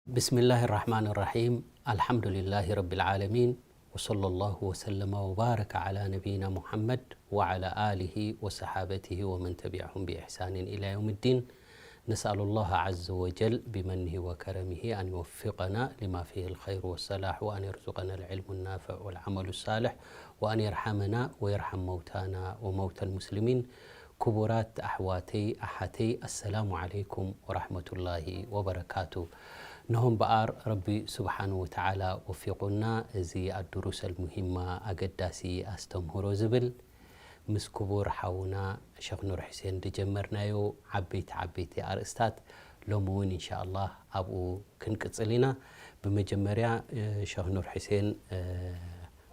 بسم الله الرحمن الرحيم. الحمد لله رب العالمين. وصلى الله وسلم وبارك على نبينا محمد وعلى آله وصحابته ومن تبعهم بإحسان إلى يوم الدين. نسأل الله عز وجل بمنه وكرمه أن يوفقنا لما فيه الخير والصلاح، وأن يرزقنا العلم النافع والعمل الصالح، وأن يرحمنا ويرحم موتانا وموتى المسلمين. ክቡራት ኣሕዋተይ ኣሓተይ፣ ኣሰላሙ ዓለይኩም ወራሕመቱላሂ ወበረካቱ። ንሆም በኣር ረቢ ስብሓን ወተዓላ ወፊቑና፣ እዚ ኣዱሩሰል ሙሂማ፣ ኣገዳሲ ኣስተምህሮ ዝብል ምስ ክቡር ሓውና ሸኽ ኑር ሕሴን ዝጀመርናዮ ዓበይቲ ዓበይቲ ኣርእስታት ሎሚ እውን እንሻ ኣላህ ኣብኡ ክንቅጽል ኢና። ብመጀመርያ ሸኽ ኑር ሕሴን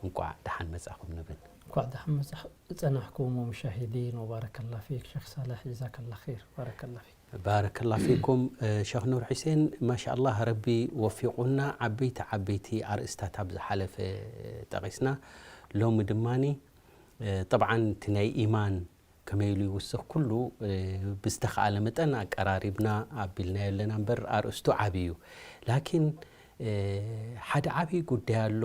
እንቋዕ ደሓን መጻኹም ንብል። እንኳዕ ደሓን መጻ- ጸናሕኩም ሙሻሂዲን። ወባረከላ ፊክ ሸክ ሳላሕ ጀዛከላ ር ባረከላ ፊክ። ባረከላ ፊኩም ሸክ ኑር ሒሴን። ማሻኣላህ ረቢ ወፊቁና። ዓበይቲ ዓበይቲ ኣርእስታት ኣብ ዝሓለፈ ጠቂስና። ሎሚ ድማኒ ጠብዓን እቲ ናይ ኢማን ከመይ ኢሉ ይውስኽ ኩሉ ብዝተኻኣለ መጠን ኣቀራሪብና ኣቢልናዮ ኣለና እምበር ኣርእስቱ ዓብዪ እዩ። ላኪን ሓደ ዓብዪ ጉዳይ ኣሎ።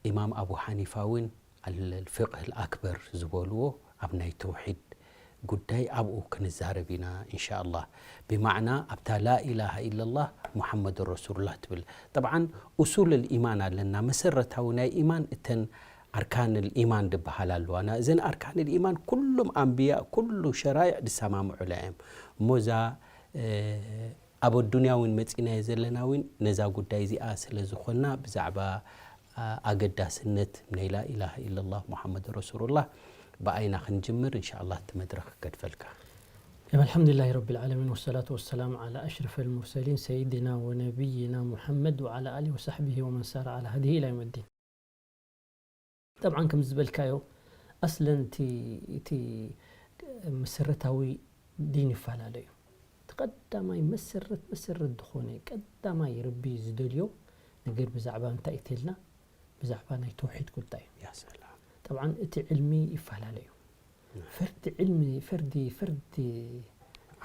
ኢማም ኣቡ ሓኒፋ እውን ኣልፍቅህ ኣልኣክበር ዝበልዎ ኣብ ናይ ተውሒድ ጉዳይ ኣብኡ ክንዛረብ ኢና እንሻኣላህ። ብማዕና ኣብታ ላኢላሃ ኢለላህ ሙሓመዱን ረሱሉላህ ትብል። ጠብዓን ኡሱል ልኢማን ኣለና፣ መሰረታዊ ናይ ኢማን እተን ኣርካን ልኢማን ዝበሃል ኣለዋና። እዘን ኣርካን ልኢማን ኩሉም ኣንብያ ኩሉ ሸራይዕ ዝሰማምዑላ እዮም። እሞ እዛ ኣብ ኣዱንያ እውን መፂናዮ ዘለና እውን ነዛ ጉዳይ እዚኣ ስለ ዝኾንና ብዛዕባ ኣገዳስነት ናይ ላኢላሃ ኢለላህ ሙሓመድ ረሱሉላህ ብኣይና ክንጅምር እንሻኣላህ እቲ መድረኽ ከድፈልካ። الحمد لله رب العالمين والصلاة والسلام على أشرف المرسلين سيدنا ونبينا محمد وعلى آله وصحبه ومن سار على هديه إلى يوم الدين. ጠብዓን ከም ዝበልካዮ ኣስለን እቲ እቲ መሰረታዊ ዲን ይፈላለ እዩ። እቲ ቀዳማይ መሰረት መሰረት ዝኾነ ቀዳማይ ረቢ ዝደልዮ ነገር ብዛዕባ እንታይ እዩ ተልና ብዛዕባ ናይ ተውሒድ ጉዳይ እዩ። ያ ሰላም። ጠብዓን እቲ ዕልሚ ይፈላለ እዩ። ፈርዲ ዕልሚ ፈርዲ ፈርዲ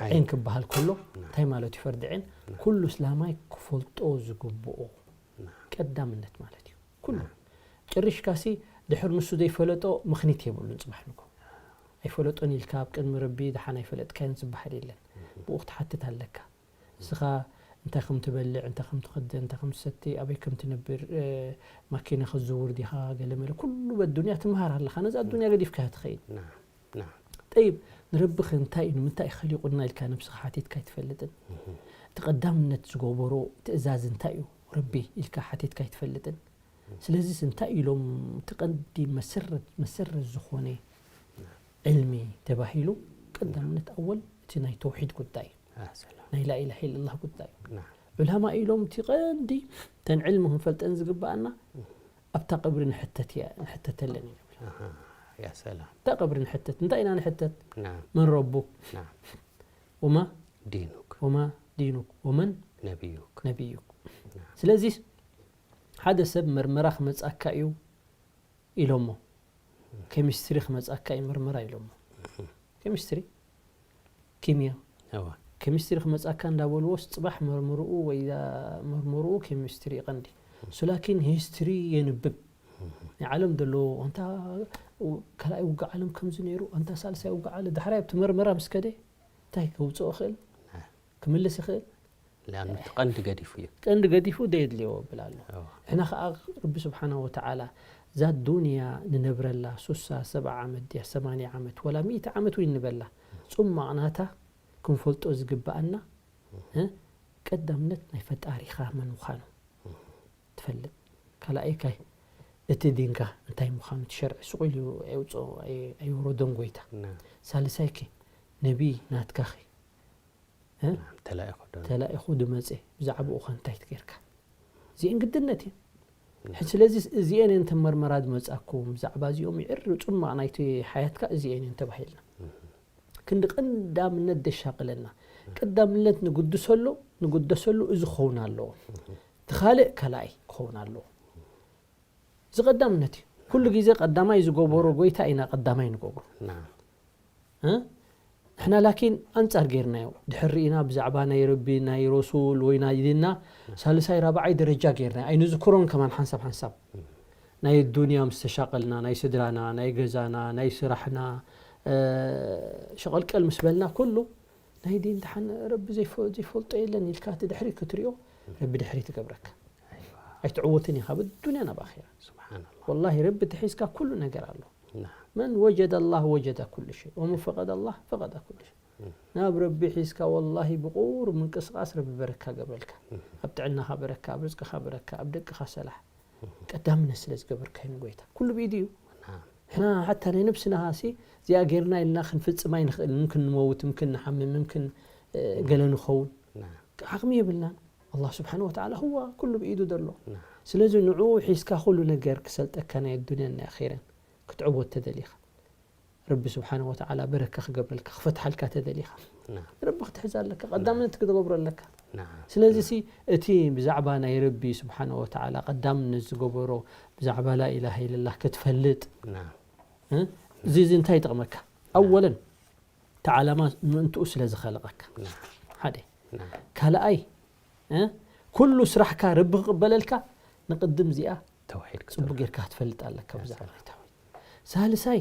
ዐይን ክበሃል ከሎ እንታይ ማለት እዩ? ፈርዲ ዐይን ኩሉ እስላማይ ክፈልጦ ዝግብኦ ቀዳምነት ማለት እዩ። ኩሉ ጭርሽካሲ ድሕር ንሱ ዘይፈለጦ ምኽኒት የብሉን። ፅባሕ ንጎ ኣይፈለጦን ኢልካ ኣብ ቅድሚ ረቢ ደሓን ኣይፈለጥካዮን ዝበሃል የለን። ብኡ ክትሓትት ኣለካ። እስኻ እንታይ ከም ትበልዕ፣ እንታይ ከም ትኽደን፣ እንታይ ከም ትሰቲ፣ ኣበይ ከም ትነብር፣ ማኪና ክትዝውር ዲኻ፣ ገለ መለ ኩሉ በዱንያ ትምሃር ኣለኻ። ነዛ ኣዱንያ ገዲፍካያ ትኸይድ። ጠይብ ንረቢ ኸ እንታይ እዩ ንምንታይ እዩ ኸሊቁና ኢልካ ነብስኻ ሓቲትካ ኣይትፈልጥን? እቲ ቀዳምነት ዝገበሮ ትእዛዝ እንታይ እዩ ረቢ ኢልካ ሓቲትካ ኣይትፈልጥን? ስለዚስ እንታይ ኢሎም እቲ ቀንዲ መሰረት መሰረት ዝኾነ ዕልሚ ተባሂሉ ቀዳምነት ኣወል እቲ ናይ ተውሒድ ጉዳይ ናይ ላኢላሃ ኢለላህ ጉዳይ እዩ። ዑላማ ኢሎም እቲ ቀንዲ እተን ዕልሚ ክንፈልጠን ዝግበኣና ኣብታ ቀብሪ ንሕተት እያ ንሕተተለን እዩ። እታ ቀብሪ ንሕተት እንታይ ኢና ንሕተት? መን ረቡክ ወማ ዲኑክ ወማ ዲኑክ ወመን ነቢዩክ ነቢዩክ። ስለዚ ሓደ ሰብ መርመራ ክመጻካ እዩ ኢሎሞ። ኬሚስትሪ ክመጻካ እዩ መርመራ ኢሎሞ። ኬሚስትሪ ኪምያ ኬሚስትሪ ክመጻካ እንዳበልዎስ ጽባሕ መርምርኡ ወይ መርምርኡ ኬሚስትሪ ይቐንዲ። ሱላኪን ሂስትሪ የንብብ። ናይ ዓለም ዘሎ ኣንታ ካልኣይ ውግእ ዓለም ከምዚ ነይሩ ኣንታ ሳልሳይ ውግእ ዓለም ዳሕራይ ኣብቲ መርመራ ምስ ከደ እንታይ ከውጽኦ ይኽእል? ክምልስ ይኽእል? ሊኣኑ እቲ ቀንዲ ገዲፉ እዩ። ቀንዲ ገዲፉ ደየድልዮ ብል ኣሎ። ሕና ኸዓ ረቢ ስብሓናሁ ወተዓላ እዛ ዱንያ ንነብረላ ሱሳ ሰብዓ ዓመት ድያ ሰማንያ ዓመት ወላ ሚእቲ ዓመት እውን ንበላ ጽማቕ ናታ ክንፈልጦ ዝግበኣና ቀዳምነት ናይ ፈጣሪኻ መን ምዃኑ ትፈልጥ። ካልኣይ ካይ እቲ ዲንካ እንታይ ምዃኑ እቲ ሸርዒ ስቕ ኢሉ ኣየውፅኦ ኣየውረዶን ጎይታ። ሳልሳይ ከ ነቢይ ናትካ ኸ ተላኢኹ ድመፀ ብዛዕባኡ ኸ እንታይ ትገርካ? እዚአን ግድነት እየን። ስለዚ እዚአን እየን ተመርመራ ዝመፃኩም ብዛዕባ እዚኦም ይዕር ፅማቕ ናይቲ ሓያትካ እዚአን እየን ተባሂልና። ክንዲ ቀዳምነት ደሻቅለና ቀዳምነት ንጉድሰሉ ንጉደሰሉ እዚ ክኸውን ኣለዎ። እቲ ካልእ ካልኣይ ክኸውን ኣለዎ። እዚ ቀዳምነት እዩ። ኩሉ ግዜ ቀዳማይ ዝገበሮ ጎይታ ኢና ቀዳማይ ንገብሮ። እ? ንሕና ላኪን ኣንጻር ጌርናዮ። ድሕር ርኢና ብዛዕባ ናይ ረቢ፣ ናይ ረሱል ወይ ናይ ዲንና ሳልሳይ ራብዓይ ደረጃ ጌርናዮ። ኣይንዝክሮን ከማን ሓንሳብ ሓንሳብ። ናይ ዱንያ ምስ ተሻቐልና፣ ናይ ስድራና፣ ናይ ገዛና፣ ናይ ስራሕና፣ እ፣ ሸቐልቀል ምስ በልና ኩሉ ናይ ዲን ደሓን ረቢ ዘይፈ-፣ ዘይፈልጦ የለን ኢልካ እቲ ድሕሪ ክትሪኦ ረቢ ድሕሪ ትገብረካ። ኣይዋ። ኣይትዕወትን ኢኻ ብዱንያ ናብ ኣኺራ። ስብሓንላህ። ወላሂ ረቢ ተሒዝካ ኩሉ ነገር ኣሎ። ናም። መን ወጀደ ኣላህ ወጀደ ኩሉ ሸይ፣ ወመን ፈቀደ ኣላህ ፈቀደ ኩሉ ሸይ። እም። ናብ ረቢ ሒዝካ ወላሂ ብቁሩብ ምንቅስቃስ ረቢ በረካ ገብረልካ። እም። ኣብ ጥዕናኻ በረካ፣ ኣብ ርዝቅኻ በረካ፣ ኣብ ደቅኻ ሰላሕ። እም። ቀዳምነት ስለ ዝገበርካዮ ንጎይታ። ኩሉ ብኢዱ እዩ። ናም። ንሕና ሓታ ናይ ነብስና ሃሲ እዚኣ ጌርና ኢልና ክንፍጽም ኣይንኽእል። ምምክን ንመውት፣ ምምክን ንሓምም፣ ምምክን፣ እ፣ ገለ ንኸውን። ናም። ዓቕሚ የብልናን። ኣላህ ስብሓነ ወተዓላ ህዋ ኩሉ ብኢዱ ዘሎ። ናም። ስለዚ ንዕኡ ሒዝካ ኩሉ ነገር ክሰልጠካ ናይ ኣዱንያን ናይ ኣኼራን ክትዕወት ተደሊኻ። ረቢ ስብሓነ ወተዓላ በረካ ክገብረልካ፣ ክፈትሓልካ ተደሊኻ። ናም። ረቢ ክትሕዝ ኣለካ፣ ቀዳምነት ክትገብሮ ኣለካ። ናም። ስለዚ ሲ እቲ ብዛዕባ ናይ ረቢ ስብሓነ ወተዓላ ቀዳምነት ዝገበሮ ብዛዕባ ላኢላሃ ኢለላህ ክትፈልጥ፣ ናም። እ? እዚ፣ እዚ እንታይ ይጠቕመካ? ናም። ኣወለን፣ እቲ ዓላማ ምእንትኡ ስለ ዝኸለቐካ። ናም። ሓደ። ናም። ካልኣይ፣ እ? ኩሉ ስራሕካ ረቢ ክቕበለልካ ንቅድም እዚኣ ተውሒድ ጽቡቅ ክትብል። ጌርካ ክትፈልጥ ኣለካ ያ ብዛዕባ ሰላም። ናይ ተውሒድ። ሳልሳይ፣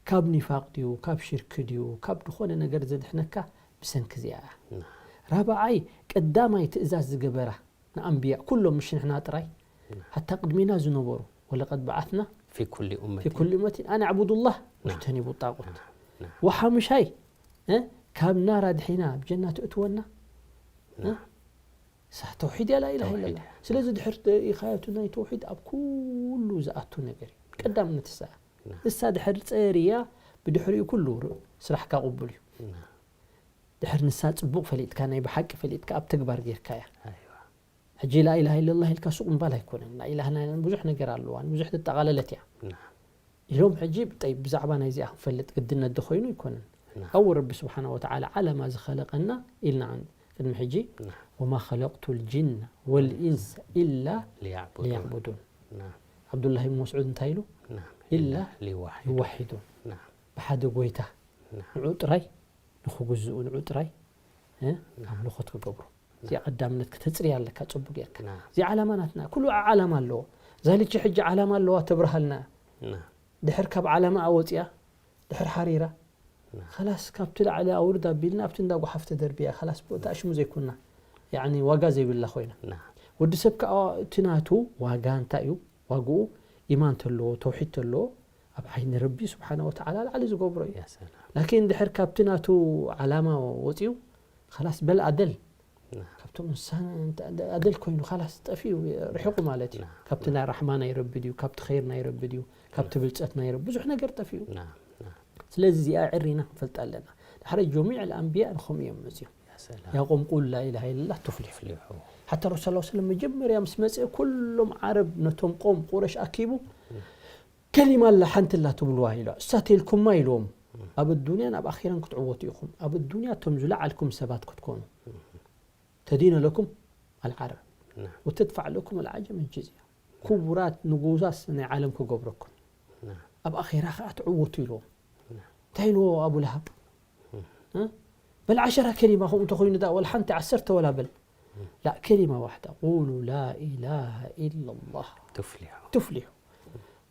ካብ ኒፋቅ ድዩ፣ ካብ ሽርክ ድዩ፣ ካብ ድኾነ ነገር ዘድሕነካ ብሰንኪ እዚኣ እያ። ናም። ራብዓይ፣ ቀዳማይ ትእዛዝ ዝገበራ ንኣንብያ ኩሎም፣ ምሽ ንሕና ጥራይ፣ ናም። ሓታ ቅድሚና ዝነበሩ፣ ወለቀድ በዓትና ፊ ኩሊ ኡመቲን ፊ ኩሊ ኡመቲን ኣን ኣዕቡዱላህ ናም። ወጅተኒቡ ጣቁት። ናም። ናም። ወሓምሻይ፣ እ፣ ካብ ናር ኣድሒና ኣብ ጀና ትእትወና፣ እ፣ ናም። ሳ-፣ ተውሒድ እያ፣ ላኢላሃ ተውሒድ ኢለላህ። እያ። ስለዚ ድሕር ኢኻዮ እቲ ናይ ተውሒድ ኣብ ኩሉ ዝኣቱ ነገር እዩ። ቀዳምነት እሳ እያ። ናም። እሳ ድሕር ጸርያ፣ ብድሕሪኡ ኩሉ ር-፣ ስራሕካ ቅቡል እዩ። ናም። ድሕር ንሳ ጽቡቕ ፈሊጥካ፣ ናይ ብሓቂ ፈሊጥካ፣ ኣብ ተግባር ጌርካያ። ኣይዋ። ሕጂ ላኢላሃ ኢለላህ ኢልካ ሱቕ ምባል ኣይኮነን። ላኢላሃ ኢለላህ ብዙሕ ነገር ኣለዋ፣ ብዙሕ ተጠቓለለት እያ። ናም። ኢሎም ሕጂ፣ ጠይብ፣ ብዛዕባ ናይዚኣ ክንፈልጥ ግድነት ዶ ኮይኑ ኣይኮነን? ናም። ካብኡ ረቢ ስብሓነ ወተዓላ ዓላማ ዝኸለቐና ኢልና ቅድሚ ሕጂ፣ ናም። ወማ ኸለቅቱ ልጅነ ወልኢንሰ ኢላ ሊያዕቡዱን። ሊያዕቡዱን። ናም። ዓብዱላህ ብን መስዑድ እንታይ ኢሉ? ናም። ኢላ ኢላ ሊዋሒዱን። ሊዋሒዱን። ናም። ብሓደ ጎይታ ናም። ንዑ ጥራይ ንኽግዝኡ፣ ንዑ ጥራይ፣ እ፣ ናም። ኣምልኾት ክገብሩ። እዚኣ ቀዳምነት ከተጽርያ ኣለካ ጽቡቅ ጌርካ። ናም። እዚ ዓላማ ናትና። ኩሉ ዓ-፣ ዓላማ ኣለዎ። እዛ ልቺ ሕጂ ዓላማ ኣለዋ ተብርሃልና። ናም። ድሕር ካብ ዓላማ ኣወጽያ፣ ድሕር ሓሪራ፣ ናም። ኸላስ ካብቲ ላዕሊ ኣውርድ ኣቢልና ኣብቲ እንዳ ጓሓፍ ተደርብያ፣ ኸላስ ብእታ ሽሙ ዘይኮና፣ ያዕኒ ዋጋ ዘይብላ ኮይና። ናም። ወዲ ሰብ ከኣ እቲ ናቱ ዋጋ እንታይ እዩ? ዋግኡ ኢማን ተለዎ፣ ተውሒድ ተለዎ፣ ኣብ ዓይኒ ረቢ ስብሓነ ወተዓላ ላዕሊ ዝገብሮ እዩ። ያ ሰላም። ላኪን ድሕር ካብቲ ናቱ ዓላማ ወጽዩ፣ ኸላስ በል ኣደል። ናም። ካብቶም እንስሳ እንተ ኣደል ኮይኑ፣ ኸላስ ጠፊኡ፣ ርሒቑ ማለት እዩ። ናም። ካብቲ ናይ ራሕማ ናይ ረቢ ድዩ፣ ካብቲ ኸይር ናይ ረቢ ድዩ፣ ካብቲ ብልጸት ናይ ረቢ፣ ብዙሕ ነገር ጠፊኡ። ናም፣ ናም። ስለዚ እዚኣ ዕሪና ክንፈልጣ ኣለና። ድሕሪ ጀሚዕ ኣልኣንብያ ንኸምኡ እዮም መጽዮም። ያ ሰላም። ያቆም ቁል ላኢላሃ ኢለላህ ቱፍሊሑ። ቱፍሊሑ። ሓታ ረሱል ሰለላሁ ዐለይሂ ወሰለም መጀመርያ ምስ መጽአ ኩሎም ዓረብ ነቶም ቆም ቁረሽ ኣኪቡ፣ ከሊማ ኣላ ሓንቲ ኣላ ትብልዋ ኢሉ። እሳ ተልኩማ ኢልዎም። ኣብ ኣዱንያን ኣብ ኣኺራን ክትዕወቱ ኢኹም። ኣብ ኣዱንያ እቶም ዝለዓልኩም ሰባት ክትኮኑ። ተዲነ ለኩም ኣልዓረብ። ናም። ወተድፋዕ ለኩም ኣልዓጀም ኣልጅዝያ። ክቡራት ንጉሳት ናይ ዓለም ክገብረኩም። ናም። ኣብ ኣኺራ ኸኣ ትዕወቱ ኢልዎም። ናም። እንታይ ኢልዎ ኣቡ ለሃብ? እ? በል ዓሸራ ከሊማ ከምኡ እንተኾይኑ ደኣ ወላ ሓንቲ ዓሰርተ ወላ በል። ላ ከሊማ ዋሕዳ። ቁሉ ላ ኢላሃ ኢለላህ ቱፍሊሑ። ቱፍሊሑ።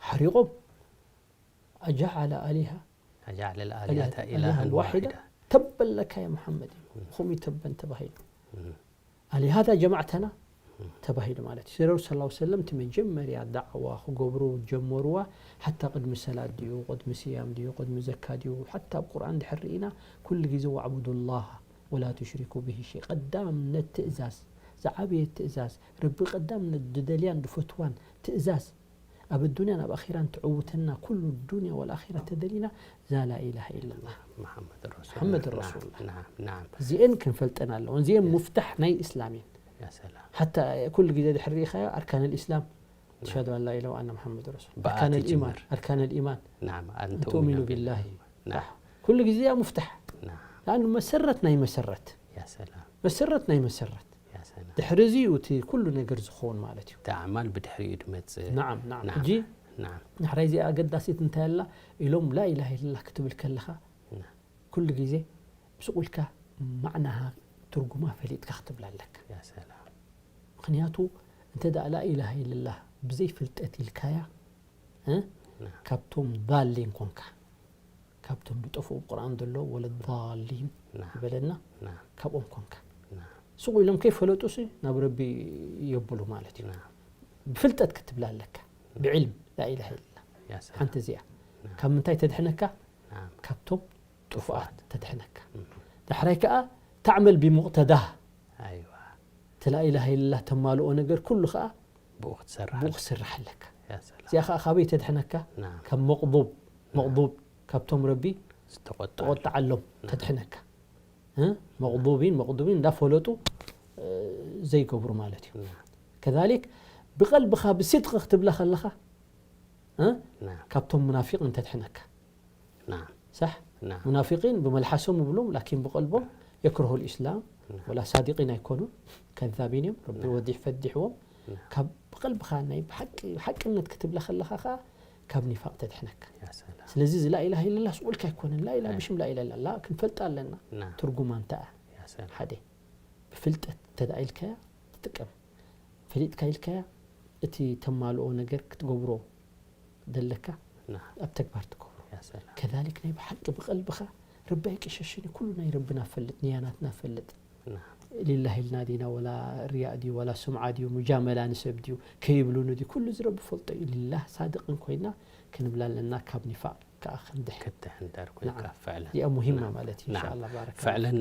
ሓሪቖም። ኣጀዓለ ኣሊሃ ኣጀዓለ ኣሊሃተ ኣሊሃተ ኢላሃን ኢላሃን ዋሒዳ። ዋሒዳ። ተበን ለካ ያ ሙሓመድ እዩ። እም። ከምኡ እዩ ተበን ተባሂሉ። እም። ኣሊሃታ ጀማዕተና እም። ተባሂሉ ማለት እዩ። ረሱል ሰለላሁ ዐለይሂ ወሰለም እቲ መጀመርያ ዳዕዋ ክገብሩ ጀመሩዋ፣ ሓታ ቅድሚ ሰላት ድዩ፣ ቅድሚ ስያም ድዩ፣ ቅድሚ ዘካ ድዩ፣ ሓታ ኣብ ቁርኣን ድሕር ርኢና፣ ኩሉ ግዜ ወዕቡዱላህ ወላ ቱሽሪኩ ብሂ ሸይ። ቀዳምነት ትእዛዝ፣ ዝዓበየት ትእዛዝ፣ ረቢ ቀዳምነት ዝደልያን ዝፈትዋን ትእዛዝ፣ ኣብ ኣዱንያን ኣብ ኣኺራን ትዕውተና፣ ኩሉ ዱንያ ወልኣኺራ ተደሊና፣ እዛ ላኢላሃ ኢለላህ። መሓመድ ረሱሉላህ። መሓመድ ናም፣ ረሱሉላህ። ናም፣ ናም። እዚኤን ክንፈልጠን ኣለዎ። እዚኤን ያ። ሙፍታሕ ናይ እስላም እየን። ያ ሰላም። ሓታ ኩሉ ግዜ ድሕሪ ርኢኻዮ፣ ኣርካን ልእስላም፣ ናም። ትሽሃዱ ኣን ላ ኢላሃ ወኣና መሓመድ ረሱል። ብኣቲ ኣርካን ልኢማን፣ ይጅምር። ኣርካን ልኢማን። ናም፣ ኣን ኣን ትኡሚኑ ትኡሚኑ ቢላሂ። ቢላሂ። ናም። ኩሉ ግዜ እያ ሙፍታሕ። ናም። ለኣኑ መሰረት ናይ መሰረት። ያ ሰላም። መሰረት ናይ መሰረት። ያ ሰላም። ድሕሪ እዚ እዩ እቲ ኩሉ ነገር ዝኸውን ማለት እዩ። እቲ ኣዕማል ብድሕሪኡ ድመጽእ። ናዓም፣ ናዓም። ናዓም። ሕጂ ናዓም። ናሕራይ እዚኣ ኣገዳሲት እንታይ ኣላ ኢሎም ላኢላሃ ኢለላህ ክትብል ከለኻ፣ ናም። ኩሉ ግዜ ስቕ ኢልካ ማዕናኻ ትርጉማ ፈሊጥካ ክትብላ ኣለካ። ምክንያቱ እንተ ደኣ ላኢላሃ ኢለላህ ብዘይ ፍልጠት ኢልካያ ካብቶም ዳሊን ኮንካ፣ ካብቶም ዝጠፍኡ ቁርኣን ዘሎ ወለዳሊን ዝበለና ካብኦም ኮንካ። ስቕ ኢሎም ከይፈለጡሲ ናብ ረቢ የብሉ ማለት እዩ። ብፍልጠት ክትብላ ኣለካ። ብዕልም ላኢላሃ ኢለላህ ሓንቲ እዚኣ ካብ ምንታይ ተድሕነካ? ካብቶም ጥፉኣት ተድሕነካ። ዳሕራይ ከኣ ተዕመል ቢሙቕተዳህ። እቲ ላኢላሃ ኢለላህ ተማልኦ ነገር ኩሉ ከኣ ብኡ ክትሰርሕ ኣለካ። እዚኣ ከኣ ካበይ ተድሕነካ? ካብ መቕዱብ፣ መቕዱብ ካብቶም ረቢ ዝተቖጠዓሎም ተድሕነካ። መቕዱቢን መቕዱቢን እንዳፈለጡ ዘይገብሩ ማለት እዩ። ከዛሊክ ብቐልብኻ ብሲድቂ ክትብላ ከለኻ ካብቶም ሙናፊቂን ተድሕነካ። ሳሕ ሙናፊቂን ብመልሓሶም ይብሎም ላኪን ብቐልቦም የክረሁ ልእስላም ወላ ሳዲቂን ኣይኮኑን፣ ከዛቢን እዮም። ረቢ ወዲሕ ፈዲሕዎም። ካብ ብቐልብኻ ናይ ብሓቂ ሓቅነት ክትብላ ከለኻ ከዓ ካብ ኒፋቅ ተድሕነካ። ስለዚ እዚ ላኢላሃ ኢለላህ ስቕ ኢልካ ኣይኮነን። ላኢላሃ ብሽም ላኢላሃ ኢለላህ ክንፈልጣ ኣለና። ትርጉማ እንታይ እያ? ሓደ ብፍልጠት እንተ ደኣ ኢልካያ ትጥቀም። ፈሊጥካ ኢልካያ እቲ ተማልኦ ነገር ክትገብሮ ደለካ ኣብ ተግባር ትገብሮ። ከዛሊክ ናይ ብሓቂ ብቐልብኻ ረቢ ኣይቅሸሽን እዩ። ኩሉ ናይ ረብና ፈልጥ፣ ንያናትና ፈልጥ። ሊላህ ኢልና ዲና ወላ ሪያእ ድዩ ወላ ስምዓ ድዩ ሙጃመላ ንሰብ ድዩ ከይብሉኒ ድዩ ኩሉ እዚ ረቢ ፈልጦ እዩ። ሊላህ ሳድቅ እንኮይና ክንብላ ኣለና ካብ ኒፋቅ ከኣ ክንድሕ። ክትሕንደር ኮይንካ ፍዕለን። እዚኣ ሙሂማ ማለት እዩ። ኢንሻኣላህ ባረከላህ። ፍዕለን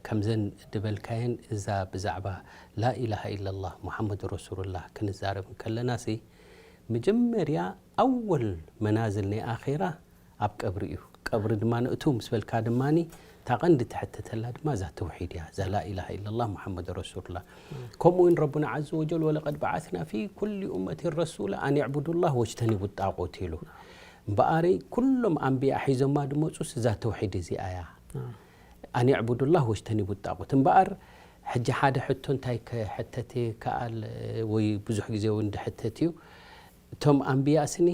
ከምዘን ድበልካየን እዛ ብዛዕባ ላኢላሃ ኢለላህ ሙሓመድ ረሱሉላህ ክንዛረብ እንከለና ሲ መጀመርያ ኣወል መናዝል ናይ ኣኼራ ኣብ ቀብሪ እዩ። ቀብሪ ድማ ንእቱ ምስ በልካ ድማ እታ ቀንዲ ትሕተተላ ድማ እዛ ተውሒድ እያ። እዛ ላኢላሃ ኢለላህ ሙሓመድ ረሱሉላህ። ከምኡ እውን ረቡና ዓዘ ወጀል ወለቀድ በዓትና ፊ ኩሊ ኡመትን ረሱላ ኣን ዕቡዱላህ ወጅተኒቡ ጣቁት ኢሉ። እምበኣረይ ኩሎም ኣንብያ ሒዞማ ድመፁስ እዛ ተውሒድ እዚኣ እያ። ኣን ዕቡዱላህ ወጅተኒቡ ጣቁት። እምበኣር ሕጂ ሓደ ሕቶ እንታይ ክሕተት ይከኣል ወይ ብዙሕ ግዜ እውን ድሕተት እዩ። እቶም ኣንብያ ስኒ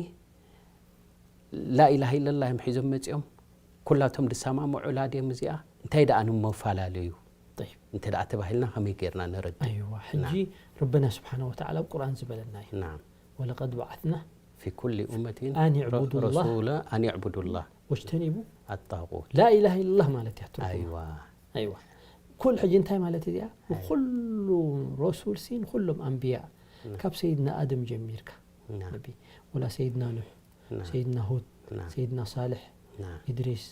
ላኢላሃ ኢለላህ እዮም ሒዞም መፂኦም። ኩላቶም ድሰማምዑላ ድዮም እዚኣ? እንታይ ደኣ ንመፈላለዩ? እንተ ደኣ ተባሂልና ከመይ ጌርና ነረድእ? ኣይዋ፣ ሕጂ ረበና ስብሓነ ወተዓላ ኣብ ቁርኣን ዝበለና እዩ። ናም። ወለቀድ በዓትና ፊ ኩሊ ኡመቲን ኣን ዕቡዱላህ ረሱላ ኣን ዕቡዱላህ ወጅተኒቡ ኣጣቁት። ላኢላሃ ኢለላህ ማለት እያ ትርጉማ። ኣይዋ። ኣይዋ። ኩል ሕጂ እንታይ ማለት እዚኣ? ንኩሉ ረሱል ሲ ንኩሎም ኣንብያ ካብ ሰይድና ኣደም ጀሚርካ ነቢ ወላ ሰይድና ኑሕ፣ ሰይድና ሁድ፣ ሰይድና ሳልሕ፣ ኢድሪስ፣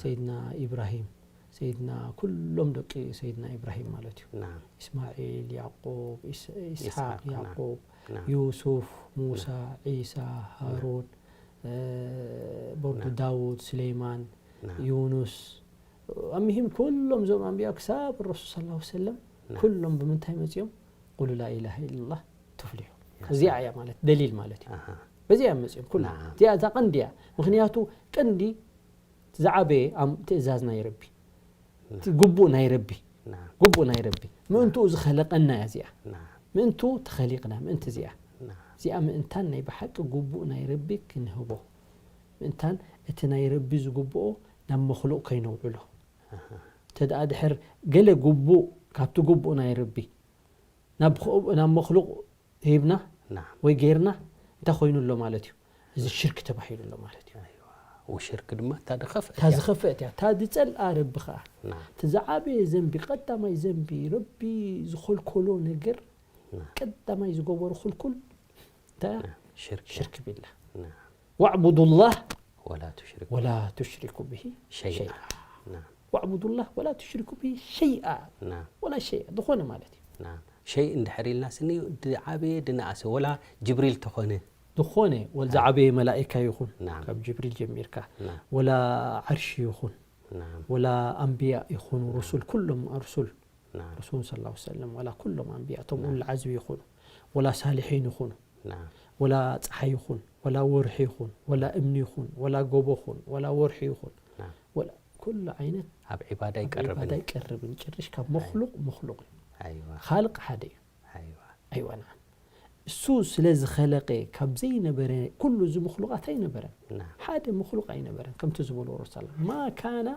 ሰይድና ኢብራሂም፣ ሰይድና ኩሎም ደቂ ሰይድና ኢብራሂም ማለት እዩ። ኢስማዒል፣ ያዕቁብ፣ ኢስ- ኢስሓቅ፣ ኢስሓቅ፣ ያዕቁብ፣ ዩሱፍ፣ ሙሳ፣ ዒሳ፣ ሃሩን፣ በርዱ ዳውድ፣ ስሌይማን፣ ዩኑስ፣ ኣምሂም ኩሎም እዞም ኣንብያ ክሳብ ረሱል ሰለላሁ ዐለይሂ ወሰለም ኩሎም ብምንታይ መጺኦም? ቁሉ ላኢላሃ ኢለላህ ትፍሊሑ። እዚኣ እያ ማለት ደሊል ማለት እዩ። በዚኣ እዮም መጺኦም ኩሎም። እዚኣ እዛ ቀንዲ እያ። ምኽንያቱ ቀንዲ ዝዓበየ ኣም- ትእዛዝ ናይ ረቢ እቲ ግቡእ ናይ ረቢ ግቡእ ናይ ረቢ ምእንትኡ ዝኸለቀና እያ እዚኣ። ምእንቱ ተኸሊቕና ምእንቲ እዚኣ እዚኣ ምእንታን ናይ ብሓቂ ግቡእ ናይ ረቢ ክንህቦ ምእንታን እቲ ናይ ረቢ ዝግብኦ ናብ መክሉቕ ከይነውዕሎ። እንተ ደኣ ድሕር ገለ ግቡእ ካብቲ ግቡእ ናይ ረቢ ናብ ኸ- ናብ መክሉቕ ሂብና ናም። ወይ ጌርና እንታይ ኮይኑ ኣሎ ማለት እዩ? እዚ ሽርክ ተባሂሉ ኣሎ ማለት እዩ። ወሽርክ ድማ እታ ድኸፍእ እታ እያ። ዝኸፍአት እያ። እታ ዝጸልኣ ረቢ ኸዓ ናም። እቲ ዝዓበየ ዘንቢ ቀዳማይ ዘንቢ ረቢ ዝኸልከሎ ነገር ናም። ቀዳማይ ዝገበሮ ክልኩል እንታይ እያ? ናም። ሽርክ እያ። ሽርክ ቢላ ናም። ዋዕቡዱላህ ወላ ቱሽሪኩ ወላ ቱሽሪኩ ብሂ ሸይኣ። ሸይኣ። ናም። ዋዕቡዱላህ ወላ ቱሽሪኩ ብሂ ሸይኣ። ናም። ወላ ሸይኣ ዝኾነ ማለት እዩ። ናም። ሸይ እንድሕር ኢልና ስኒ ድዓበየ ድነኣሰ ወላ ጅብሪል ተኾነ ዝኾነ ወላ ዝዓበየ መላኢካ ይኹን ናም። ካብ ጅብሪል ጀሚርካ ናም። ወላ ዓርሺ ይኹን ናም። ወላ ኣንብያ ይኹኑ ሩሱል ኩሎም ሩሱል ናም። ረሱል ሰለላሁ ዐለይሂ ወሰለም ወላ ኩሎም ኣንብያ እቶም ናም። ኡሉል ዓዝሚ ይኹኑ ወላ ሳልሒን ይኹኑ ናም። ወላ ፀሓይ ይኹን ወላ ወርሒ ይኹን ወላ እምኒ ይኹን ወላ ጎቦ ይኹን ወላ ወርሒ ይኹን ናም። ወላ ኩሉ ዓይነት ኣብ ዒባዳ ኣብ ዒባዳ ኣይቀርብን እዩ። ኣይቀርብን ጭርሽ ካብ መክሉቅ መክሉቅ እዩ። ኣይዋ። ካልቅ ሓደ እዩ። ኣይዋ። ኣይዋ ናዓም። እሱ ስለ ዝኸለቀ ካብ ዘይነበረ ኩሉ እዚ ምኽሉቃት ኣይነበረን። ናም። ሓደ ምኽሉቅ ኣይነበረን ከምቲ ዝበሉ ረሱል ሰለላሁ ዐለይሂ ወሰለም ማ ካነ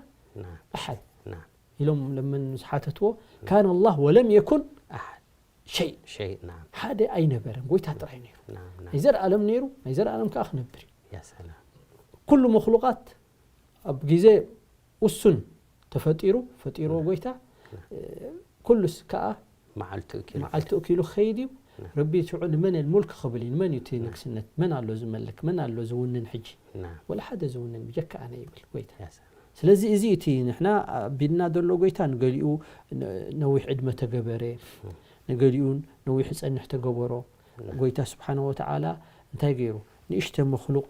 ናም። ኣሓድ ናም። ኢሎም ለመን ምስ ሓተትዎ፣ ካነ ኣላህ ወለም የኩን ኣሓድ ሸይ፣ ሸይ ናም ሓደ ኣይነበረን፣ ጎይታ ጥራይ ነይሩ። ናም ናም ናይ ዘርኣለም ነይሩ፣ ናይ ዘርኣለም ከዓ ክነብር እዩ። ያ ሰላም ኩሉ መክሉቃት ኣብ ግዜ ውሱን ተፈጢሩ፣ ፈጢርዎ ጎይታ። ኩሉስ ከዓ መዓልቱ እኪሉ መዓልቲ እኪሉ ክኸይድ እዩ። ረቢ ሽዑ ንመን ሙልክ ክብል እዩ? ንመን እዩ እቲ ንግስነት? መን ኣሎ ዝመልክ? መን ኣሎ ዝውንን? ሕጂ ናም ወላ ሓደ ዝውንን ብጀካ ኣነ ይብል ጎይታ። ያ ሰላም ስለዚ እዚ እቲ ንሕና ኣቢልና ዘሎ ጎይታ ንገሊኡ ነ- ነዊሕ ዕድመ ተገበረ፣ ንገሊኡ ነዊሕ ይጸንሕ ተገበሮ። ጎይታ ስብሓነ ወተዓላ እንታይ ገይሩ? ንእሽተ መክሉቅ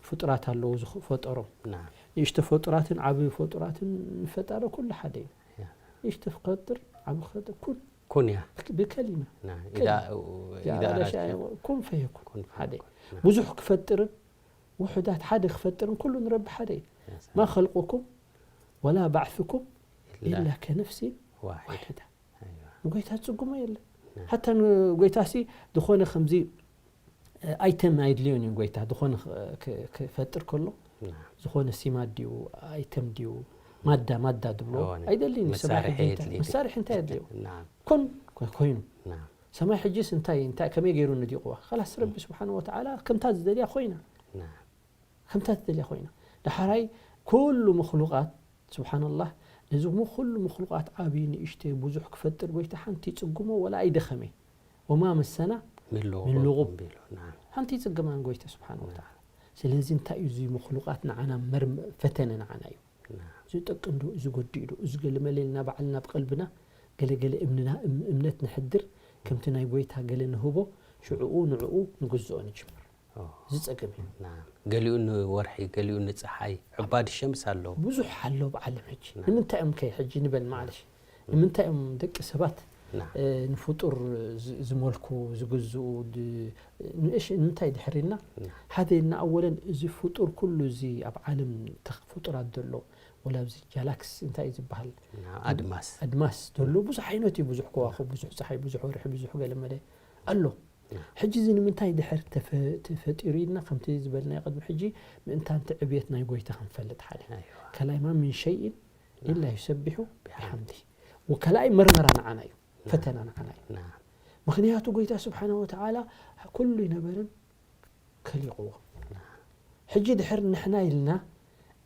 ፍጡራት ኣለዉ ዝፈጠሮም። ናም ንእሽተ ፈጡራትን ዓቢ ፈጡራትን ፈጣሪ ኩሉ ሓደ እዩ። ያ ንእሽተ ክፈጥር ዓቢ ክፈጥር ኩን ኩን እያ ብከሊማ ናም ከሊማ። ኢዳ ኢዳ ኣራሽ ኩን ፈየኩን ኩን ሓደ ፈየኩን። ብዙሕ ክፈጥርን ውሑዳት ሓደ ክፈጥርን ኩሉ ንረቢ ሓደ እዩ። ያ ሰላም ማ ኸልቁኩም ወላ ባዕثኩም ኢላ ኢላ ከነፍሲን ዋሒድ ዋሒዳ። ኣይዋ ንጎይታ ዝጽጉሞ የለን። ሓታ ንጎይታ ሲ ዝኾነ ከምዚ ኣይተም ኣይድልዮን እዩ። ጎይታ ዝኾነ ክ- ክ- ክፈጥር ከሎ ናም ዝኾነ ሲማድ ድዩ ኣይተም ድዩ ማዳ ማዳ ድብሎ እዋን ኣይደልይን እዩ። ሰማይ መሳርሒ ሕጂ እንታይ- የድልይ። መሳርሒ እንታይ ኣድልዮ? ናም ኮን ኮ- ኮይኑ ናም ሰማይ ሕጂስ እንታይ እንታይ ከመይ ገይሩ ንዲቕዋ? ኸላስ ረቢ ስብሓን ወተዓላ ከምታ ዝደልያ ኮይና ናም ከምታ ትደልያ ኮይና። ዳሕራይ ኩሉ መክሉቃት ስብሓንላህ ነዚ ኩሉ መክሉቃት ዓብዪ ንእሽተይ ብዙሕ ክፈጥር ጎይታ ሓንቲ ይጽግሞ ወላ ኣይደኸመ። ወማ መሰና ምልዎ ምልዎ ቢሉ ናም ሓንቲ ይጽግማን ጎይታ ስብሓን ወተዓላ። ስለዚ እንታይ እዩ እዚ መክሉቃት ንዓና መርም ፈተነ ንዓና እዩ። ናም እዚ ጠቅም ዶ እዚ ጎዲእ ዶ እዚ ገለመለ ኢልና ባዕልና ብቀልብና ገለገለ እምንና እም- እምነት ንሕድር ከምቲ ናይ ጎይታ ገለ ንህቦ ሽዕኡ ንዕኡ ንግዝኦ ንጅምር። ኦ እዚ ጸገም እዩ። ናም ገሊኡ ንወርሒ ገሊኡ ንፀሓይ ዕባድ ሸምስ ኣለዎ ብዙሕ ኣሎ ብዓለም ሕጂ ንምንታይ እዮም ከ ሕጂ ንበል ማለሽ ንምንታይ እዮም ደቂ ሰባት ናም እ፣ ንፍጡር ዝ- ዝመልኩ ዝግዝኡ ድ- ንእሽ ንምንታይ ድሕር ኢልና ናም ሓደ ኢልና ኣወለን እዚ ፍጡር ኩሉ እዚ ኣብ ዓለም ተኽ- ፍጡራት ዘሎ ወላ ኣብዚ ጋላክስ እንታይ እዩ ዝበሃል ናም ኣድማስ ኣድማስ ዘሎ ብዙሕ ዓይነት እዩ። ብዙሕ ከዋኽብ ብዙሕ ፀሓይ ብዙሕ ወርሒ ብዙሕ ገለመለ ኣሎ። ሕጂ እዚ ንምንታይ ድሕር ተፈ- ተፈጢሩ ኢልና ከምቲ ዝበልናዮ ቅድሚ ሕጂ ምእንታንቲ ዕብየት ናይ ጎይታ ክንፈልጥ ሓደ ኣይዋ ከላይ ማ ምን ሸይን ኢላ ይሰቢሑ ብሓምዲ ወከላይ መርመራ ንዓና እዩ ፈተና ንዓና እዩ። ናም ምክንያቱ ጎይታ ስብሓነ ወተዓላ ኩሉ ይነበርን ከሊቕዎ። ሕጂ ድሕር ንሕና ኢልና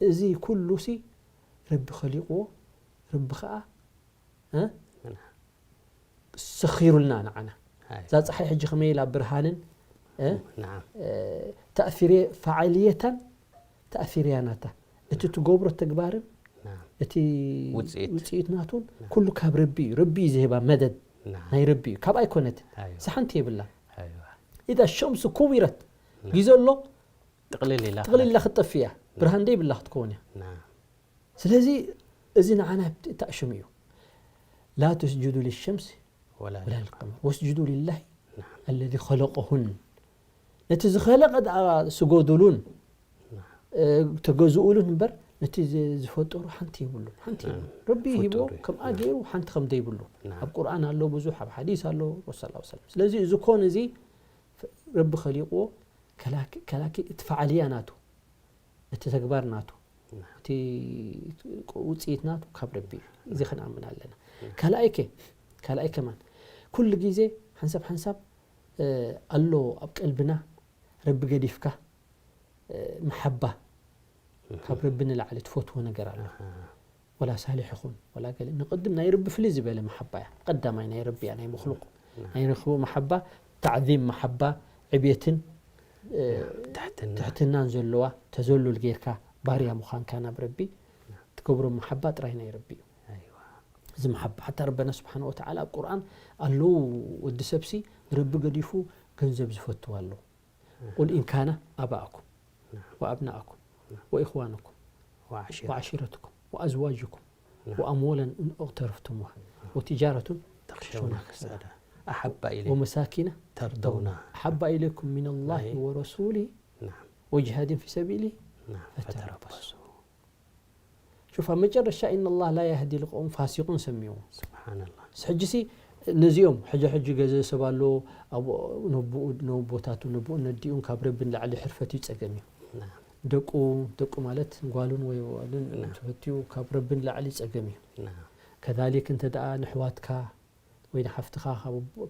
እዚ ኩሉ ሲ ረቢ ከሊቕዎ ረቢ ከዓ እ? ሰኺሩልና ንዓና ኣይ እዛ ፀሓይ ሕጂ ከመይ ኢላ ብርሃንን እ? ናም እ፣ ተእፊሬ ፈዓልየታን ተእፊርያ ናታ እቲ ትገብሮ ተግባርን ናም እቲ ውፅኢት። ውፅኢት ናቱን ኩሉ ካብ ረቢ እዩ። ረቢ እዩ ዝህባ መደድ ናም ናይ ረቢ እዩ። ካብ ኣይኮነትን ኣይዋ ሳሓንቲ የብላ ኣይዋ ኢዛ ሸምሱ ኩዊረት ግዜ ኣሎ ጥቕልል ኢላ ጥቕልላ ክትጠፍእ እያ። ብርሃን ደይብላ ክትከውን እያ። ናም ስለዚ እዚ ንዓና ተእሽም እዩ። ላ ተስጁዱ ልሸምስ ወላ ወላ ልቀመር ወስጁዱ ልላህ ኣለዚ ኸለቀሁን ነቲ ዝኸለቀ ደኣ ስገዱሉን እ፣ ተገዝኡሉን እምበር ነቲ ዝ- ዝፈጠሩ ሓንቲ የብሉን ሓንቲ የብሉን። ረቢ ፍጡር ሂብዎ እዩ። ከምኣ ገይሩ ሓንቲ ከም ዘይብሉ ናም። ኣብ ቁርኣን ኣሎ ብዙሕ ኣብ ሓዲስ ኣሎ ረሱል ሰለላሁ ዐለይሂ ወሰለም። ስለዚ እዚ ኮን እዚ ረቢ ኸሊቕዎ ከላኪ ከላኪ እቲ ፈዓልያ ናቱ እቲ ተግባር ናቱ እቲ ውፅኢት ናቱ ካብ ረቢ እዩ። እዚ ክንኣምን ኣለና። ካልኣይ ከ ካልኣይ ከማን ኩሉ ግዜ ሓንሳብ ሓንሳብ እ፣ ኣሎ ኣብ ቀልብና ረቢ ገዲፍካ እ፣ መሓባ ካብ ረቢ ንላዕሊ ትፈትዎ ነገር ኣሎ። ወላ ሳልሕ ይኹን ወላ ገለ ንቅድም ናይ ረቢ ፍልይ ዝበለ መሓባ እያ። ቀዳማይ ናይ ረቢ እያ ናይ መክሉቅ ናይ ረክቡ መሓባ ታዕዚም መሓባ ዕብየትን እ፣ ትሕትና ትሕትናን ዘለዋ ተዘሉል ጌርካ ባርያ ምዃንካ ናብ ረቢ ትገብሮ መሓባ ጥራይ ናይ ረቢ እዩ። ኣይዋ እዚ መሓባ ሓታ ረበና ስብሓን ወተዓላ ኣብ ቁርኣን ኣለዉ ወዲ ሰብሲ ንረቢ ገዲፉ ገንዘብ ዝፈትዋ ኣሎ። ቁል ኢን ካነ ኣባእኩም ወኣብናእኩም ወኢኽዋንኩም ወዓሽራ ወዓሺረትኩም ወኣዝዋጅኩም ወኣምወለን እቅተረፍቱሙሃ ወትጃረቱን ተኽሸውና ክሳዳ ኣሓባ ኢለይኩም ወመሳኪነ ተርደውና ኣሓባ ኢለይኩም ሚን ላሂ ናይ ወረሱሊሂ ናም ወጅሃድን ፊ ሰቢሊሂ ናም ፈተረበሱ። ፈተረበሱ ሹፍ ኣብ መጨረሻ ኢነ ላህ ላ ያህዲ ልቀውም ፋሲቁን ሰሚዎ። ስብሓንላ ሕጂ ሲ ነዚኦም ሕጂ ሕጂ ገዘ ሰብ ኣሎ ኣብኡ ነቦታቱ ነቦኡ ነዲኡን ካብ ረቢ ንላዕሊ ሕርፈት እዩ ጸገም እዩ። ናም ደቁ ደቁ ማለት ጓሉን ወይ ዋሉን ናም። ተፈትዩ ካብ ረቢ ንላዕሊ ጸገም እዩ። ናም ከዛሊክ እንተ ደኣ ንሕዋትካ ወይ ንሓፍትኻ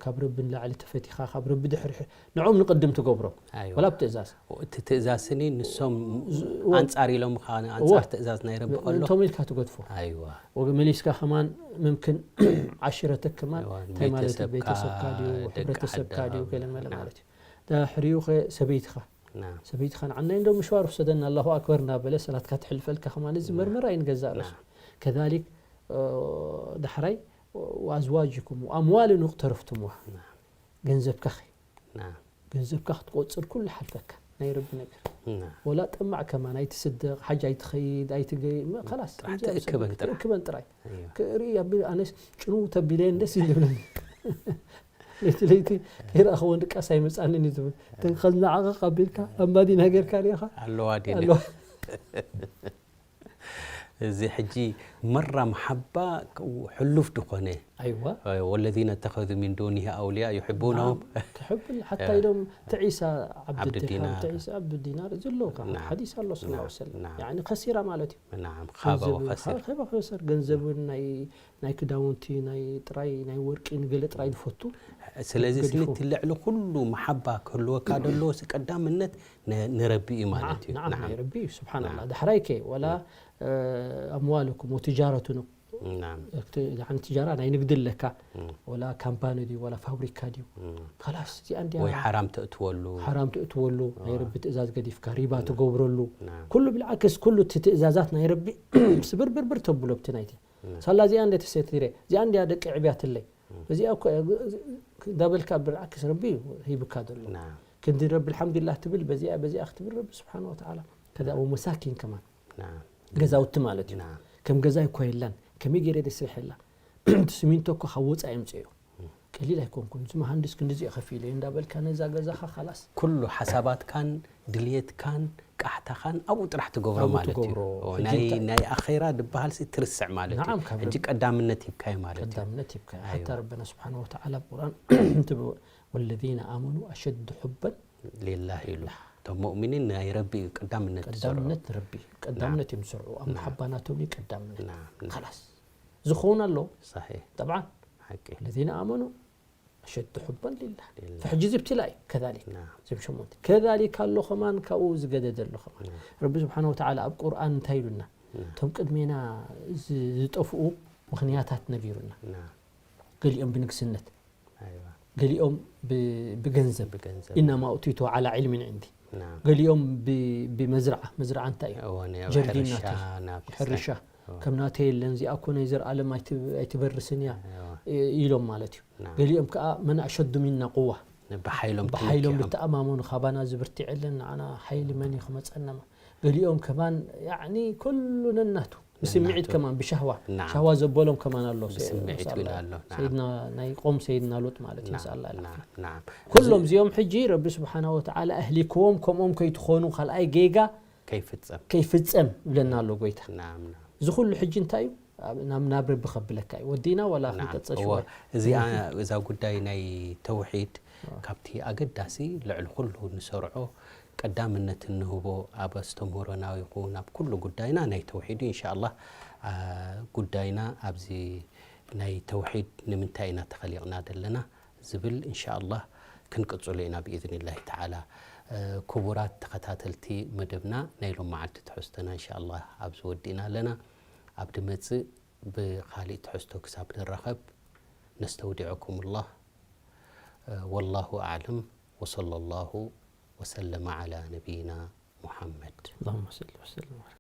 ካብ ረቢ ንላዕሊ ተፈቲኻ ካብ ረቢ ድሕሪ ንዕኦም ንቕድም ትገብሮም ኣይዋ ወላ ብትእዛዝ እቲ ትእዛዝ ስኒ ንሶም ወ- ኣንጻር ኢሎም ከ እወ። ኣንጻር ትእዛዝ ናይ ረቢ ከሎ እንቶም ኢልካ ትገድፎ ኣይዋ ወገ መሊስካ ከማን ምምክን ዓሽረተክ ከማን እዋ፣ እንታይ ማለት እዩ ቤተሰብካ፣ ቤተሰብካ ድዩ ደቂ ሕብረተሰብካ ዓዲ፣ ድዩ እዋ፣ ገለ መለ ና። ማለት እዩ ድሕሪኡ ኸ ሰበይትኻ ና ሰበይትኻ ንዓናይ እንዶ ምሽዋር ውሰደና ኣላሁ ኣክበር እናበለ ሰላትካ ትሕልፈልካ ከማን እዚ መርመራ እዩ ንገዛእ ርእሱ ከዛሊክ ዳሕራይ ወኣዝዋጅኩም ወኣምዋልን እቅተረፍትሙዋ ገንዘብካ ኸ ና ገንዘብካ ክትቆፅር ኩሉ ሓልፈካ ናይ ረቢ ነገር ና ወላ ጠማዕ ከማን ኣይትስደቕ ሓጅ ኣይትኸይድ ኣይትገይ ኸላስ ጥራሕ ተእክበን ጥራሕ። ተእክበን ጥራይ እዮ ክርኢ ኣቢ ኣነስ ጭንው ተቢለየን ደስ ይብለኒ ለይቲ ለይቲ ከይረኣኽወን ድቃስ ኣይመፃንን እዩ ዝብል ከዝናዓቐ ኣቢልካ ኣንባዲ ነገርካ ሪኢኻ ኣለዋ ዲነ ኣለዋ እዚ ሕጂ መራ መሓባ ሕሉፍ ድኾነ ኣይዋ والذين اتخذوا من دونه أولياء يحبونهم ትሕብል ሓታ ኢሎም ትዒሳ ዓብዲ ዓብዲ ድርሃም ዲናር። ትዒሳ ዓብዲ ዲናር ዝለዎ ካብ ናም። ሓዲስ ኣሎ ስለ ናም፣ ሰለም ናም። ያኒ ከሲራ ማለት እዩ نعم خاب ገንዘብ وخسر ከበ ክሰር ገንዘብ ናይ ናይ ክዳውንቲ ናይ ጥራይ ናይ ወርቂ ንገለ ጥራይ ዝፈቱ ስለዚ ገዲፉ። ስኒ እቲ ልዕሊ ኩሉ መሓባ ክህልወካ ደለዎ ሲ ቀዳምነት ነ- ንረቢ እዩ ማለት እዩ ናዓም ናይ ናዓም ረቢ እዩ ስብሓንላ ዳሕራይ ከ ወላ ኣምዋልኩም ወትጃረቱን ናም ትጃራ ናይ ንግዲ ኣለካ ወላ ካምፓኒ ድዩ ወላ ፋብሪካ ድዩ ካላስ እዚኣ እንዲያ ወይ ሓራም ተእትወሉ ሓራም ትእትወሉ ናይ ረቢ ትእዛዝ ገዲፍካ ሪባ ትገብረሉ ኩሉ ብልዓክስ ኩሉ እቲ ትእዛዛት ናይ ረቢ ስብርብርብር ተብሎ ብቲ ናይቲ ሳላ እዚኣ እንደ ተሰቲረ እዚኣ እንዲያ ደቂ ዕብያትለይ እዚኣ እኮ እንዳበልካ ብልዓክስ ረቢ እዩ ሂብካ ዘሎ ናም ክንዲ ረቢ الحمد لله ትብል በዚኣ በዚኣ ክትብል ረቢ ስብሓን ወተዓላ ከዛ ወመሳኪን ከማን ናም ገዛውቲ ማለት እዩ ናም ከም ገዛ እኮ የላን ከመይ ገይረ ደስርሐላ እቲ ስሚንቶ እኮ ካብ ወፃኢ የምፅኦ ቀሊል ኣይኮንኩን እዚ መሃንድስ ክንዲዚ ከፊለ እንዳበልካ ነዛ ገዛኻ ካላስ ኩሉ ሓሳባትካን ድልየትካን ቃሕታኻን ኣብኡ ጥራሕ ትገብሮ ኣብኡ ማለት እዩ ትገብሮ። ኦ፣ ሕጂ ናይ እንታይ- ናይ ኣኼራ ድበሃል ሲ ትርስዕ ማለት እዩ ናዓም፣ ካብ ሕጂ ርብ- ቀዳምነት ሂብካዮ ማለት እዩ ቀዳምነት ሂብካ ኣይዋ። ሓታ ረበና ስብሓን ወተዓላ ኣብ ቁርኣን ትብ والذين آمنوا أشد حبا ሊላህ ኢሉ እቶም ሙእሚኒን ናይ ረቢ እዩ ቀዳምነት ዝሰርዑ ቀዳምነት ንረቢ ቀዳምነት እዮም ዝሰርዑ ኣብ መሓባ ናቶም እዩ ቀዳምነት ናም፣ ናም። ካላስ ዝኸውን ኣሎ صحيح طبعا ሓቂ الذين آمنوا أشد حبا لله لله. فሕጂ ዝብትላ እዩ كذلك ናም። እዞም ሸሞንተ كذلك ኣሎ ከማን ካብኡ ዝገደደ ኣሎ ከማን ረቢ ስብሓን ወተዓላ ኣብ ቁርኣን እንታይ ኢሉና እቶም ቅድሜና ዝ- ዝጠፍኡ ምኽንያታት ነጊሩና ናም። ገሊኦም ብንግስነት ኣይዋ ገሊኦም ብ- ብገንዘብ ብገንዘብ إنما أوتيته على علم عندي ናም። ገሊኦም ብ- ብመዝርዓ መዝርዓ እንታይ እዩ እዎ፣ ናይ ጀርዲን ሕርሻ ናተይ ናብ ሕርሻ ከም ናተይ የለን እዚኣ እኮ ናይ ዘርኣለም ኣይት- ኣይትበርስን እያ እዎ፣ እ- ኢሎም ማለት እዩ ናም። ገሊኦም ከዓ من أشد منا قوة ብሓይሎም ብሓይሎም ተመኪሖም። ዝተኣማመኑ ካባና ዝብርትዕ የለን ንዓና ሓይሊ መን እዩ ክመፀና ገሊኦም ከማን ያኒ ኩሉ ነናቱ ብስምዒት ነናቱ። ከማን ብሻህዋ ናም። ሻህዋ ዘበሎም ከማን ኣሎ ብስምዒት ነስኣላ። እውን ኣሎ፣ ናም። ሰይድና ናይ ቆም ሰይድና ሎጥ ማለት እዩ ናም፣ ነስኣላ ናም፣ ናም። ኩሎም እዚኦም ሕጂ ረቢ ስብሓና ወተዓላ ኣህሊክዎም ከምኦም ከይትኾኑ ካልኣይ ጌጋ ከይፍጸም ከይፍጸም ይብለና ኣሎ ጎይታ ናም፣ ናም። እዚ ኩሉ ሕጂ እንታይ እዩ ኣብ- ናብ ናብ ረቢ ከብለካ እዩ ወዲና ወላ ናም። ክንቀጽል እወ፣ ሽወይ እዚኣ እዛ ጉዳይ ናይ ተውሒድ ካብቲ ኣገዳሲ ልዕሊ ኩሉ ንሰርዖ ቀዳምነት እንህቦ ኣብ ኣስተምህሮና ይኹን ኣብ ኩሉ ጉዳይና ናይ ተውሒድ እዩ። እንሻኣላህ፣ ኣ፣ ጉዳይና ኣብዚ ናይ ተውሒድ ንምንታይ ኢና ተኸሊቕና ዘለና ዝብል እንሻኣላህ ክንቅጽሎ ኢና ብኢዝኒላሂ ተዓላ። እ፣ ክቡራት ተኸታተልቲ መደብና ናይ ሎም መዓልቲ ትሕዝቶና እንሻኣላህ ኣብዚ ወዲእና ኣለና። ኣብ ድመጽእ ብኻሊእ ትሕዝቶ ክሳብ ንራኸብ ነስተውዲዐኩሙላህ። እ፣ ወላሁ ኣዕለም ወሰለላሁ ወሰለመ ዓላ ነቢይና ሙሓመድ። اللهم صل وسلم وبارك